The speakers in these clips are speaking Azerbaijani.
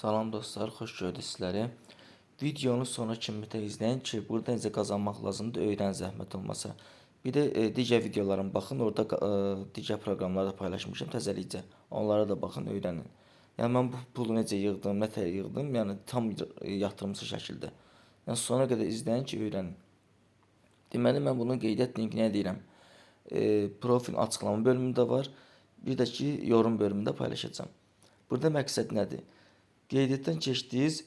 Salam dostlar, xoş gördük sizləri. Videonu sona kimi mütləq izləyin ki, burada necə qazanmaq lazımdır, öyrən zəhmət olmasa. Bir də digər videolarıma baxın, orada digər proqramları da paylaşmışam təzəlikcə. Onlara da baxın, öyrənin. Yəni mən bu pulu necə yığdım, nə tər yığdım, yəni tam yatırımçı şəkildə. Yəni sona qədər izləyin ki, öyrənin. Deməli mən bunun qeydiyyat linkini deyirəm. Profil açıqlama bölümündə var. Bir də ki, yorum bölümündə paylaşacağam. Burada məqsəd nədir? Qeydiyyatdan keçdiniz,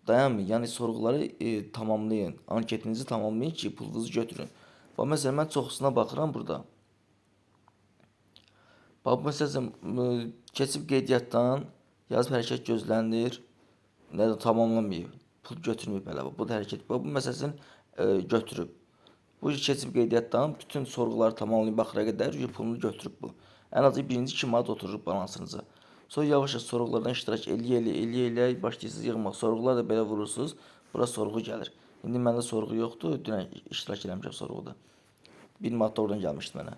dayanmayın. Yəni sorğuları tamamlayın. Anketinizi tamamlayın ki, pulunuzu götürün. Bax məsələn mən çoxsuna baxıram burada. Bax məsələn keçib qeydiyyatdan yazıb hərəkət gözlənilir. Nə də tamamlamayıb. Pul götürməyib hələ. Bu da hərəkət. Bax bu məsələn götürüb. Bu keçib qeydiyyatdan bütün sorğuları tamamlayıb axıra qədər pulunu götürüb bu. Ən azı birinci 2 manat oturur balansınıza. Sonra yavaş-yavaş sorğulardan iştirak eləyə-eləyə başlayırsınız yığmaq. Sorğular da belə vurursunuz. Bura sorğu gəlir. İndi məndə sorğu yoxdur. Dünən iştirak eləmişəm sorğuda. 1 manat da oradan gəlmişdi mənə.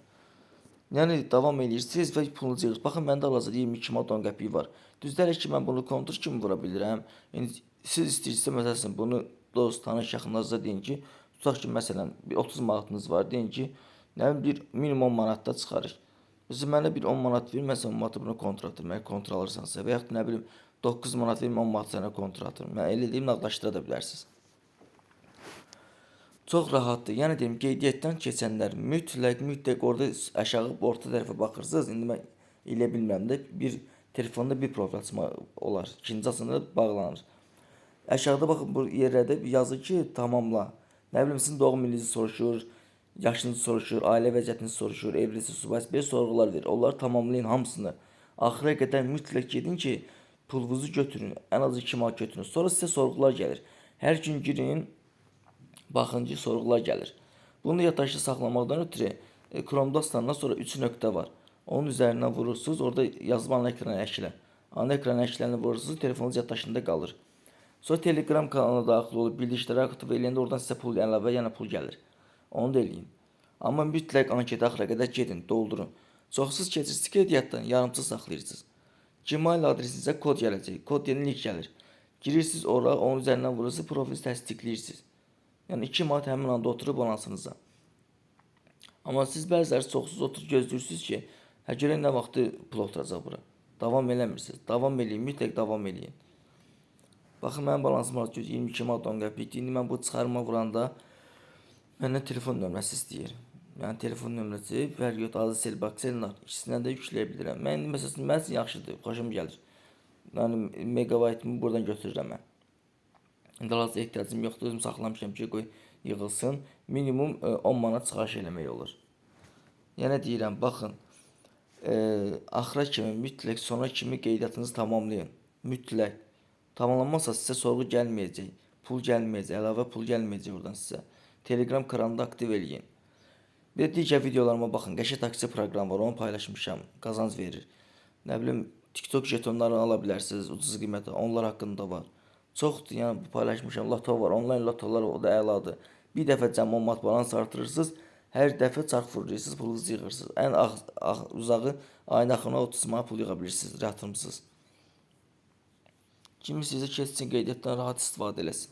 Yəni davam eləyirsiniz və pulunuzu yığırsınız. Baxın məndə hal-hazırda 22 manat 10 qəpik var. Düzdür ki, mən bunu kontur kimi vura bilirəm. Yəni siz istəyirsinizsə məsələn bunu dost, tanış, yaxınlarınıza deyin ki, tutaq ki, məsələn bir 30 manatınız var. Deyin ki, nə bilim bir minimum manatda çıxarır. Məsələn mənə bir 10 manat ver, məsələn 10 manatı buna kontra atırım. Əgər kontra alırsansa və yaxud nə bilim 9 manat verim, 10 manat sənə kontra atırım. Mən elə deyim, nağdlaşdıra da bilərsiniz. Çox rahatdır. Yəni deyim, qeydiyyatdan keçənlər mütləq orada aşağı orta tərəfə baxırsınız. İndi mən elə bilmirəm də bir telefonda bir profil açmaq olar. İkinci açanda bağlanır. Aşağıda baxın bu yerlərdə bir yazır ki, tamamla. Nə bilim sizin doğum ilinizi soruşur, yaşınızı soruşur, ailə vəziyyətinizi soruşur, evlisiniz, subaysınız, belə sorğular verir. Onları tamamlayın hamısını. Axıra qədər mütləq gedin ki, pulunuzu götürün. Ən az 2 manat götürün. Sonra sizə sorğular gəlir. Hər gün girin, baxın ki, sorğular gəlir. Bunu yaddaşda saxlamaqdan ötürü Chrome-da açılandan sonra 3 nöqtə var. Onun üzərindən vurursunuz, orada yazıb ana ekrana əklə. Ana ekrana əkləni vurursunuz, telefonunuz yaddaşında qalır. Sonra Telegram kanalına daxil olub bildirişləri aktiv eləyəndə oradan sizə pul əlavə, yəni pul gəlir. Onu da eləyin. Amma mütləq anketi axıra qədər gedin, doldurun. Çoxsuz keçirsiniz qeydiyyatdan, yarımçıq saxlayırsınız. Gmail adresinizə kod gələcək. Kod deyən link gəlir. Girirsiniz ora, onun üzərindən vurursunuz, profili təsdiqləyirsiniz. Yəni 2 manat həmin anda oturub balansınıza. Amma siz bəziləri çoxsuz oturub gözləyirsiniz ki, hə görək nə vaxtı pul oturacaq bura. Davam eləmirsiniz. Davam eləyin, mütləq davam eləyin. Baxın mənim balansım artıq 22 manat 10 qəpikdir. İndi mən bu çıxarma vuranda məndən telefon nömrəsi istəyir. Yəni telefon nömrəsi, fərqi yoxdur, Azercell, Bakcell, ikisindən də yükləyə bilirəm. Mən indi məsələn mənim üçün yaxşıdır, xoşum gəlir. Yəni megabaytımı buradan götürürəm mən. İndi hal-hazırda ehtiyacım yoxdur, özüm saxlamışam ki, qoy yığılsın. Minimum 10 manat çıxarış eləmək olur. Yenə deyirəm, baxın, axıra kimi, mütləq sona kimi qeydiyyatınızı tamamlayın. Mütləq. Tamamlanmazsa sizə sorğu gəlməyəcək, pul gəlməyəcək, əlavə pul gəlməyəcək oradan sizə. Telegram kanalında aktiv eləyin. Bir də digər videolarıma baxın. Qəşə taksi proqramı var, onu paylaşmışam. Qazanc verir. Nə bilim, TikTok jetonlarını ala bilərsiniz ucuz qiymətə. Onlar haqqında var. Çoxdur, yəni bu paylaşmışam. Loto var, onlayn lotolar o da əladır. Bir dəfə cəm 10 manat balans artırırsınız. Hər dəfə çarx vurursunuz, pulunuzu yığırsınız. Ən uzağı ayın axırına 30 manat pul yığa bilirsiniz, yatırımsız. Kim istəyirsə keçsin qeydiyyatdan rahat istifadə eləsin.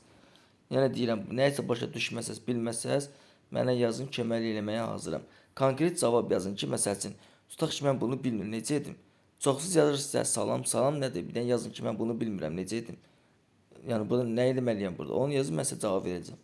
Yəni deyirəm, nəyisə başa düşməsəz, bilməsəz mənə yazın, köməklik eləməyə hazıram. Konkret cavab yazın ki, məsəl üçün, tutaq ki, mən bunu bilmirəm, necə edim? Çoxsuz yazırsınız, salam, salam nədir? Bir dənə yazın ki, mən bunu bilmirəm, necə edim? Yəni burada nə etməliyəm burada? Onu yazın, mən sizə cavab verəcəm.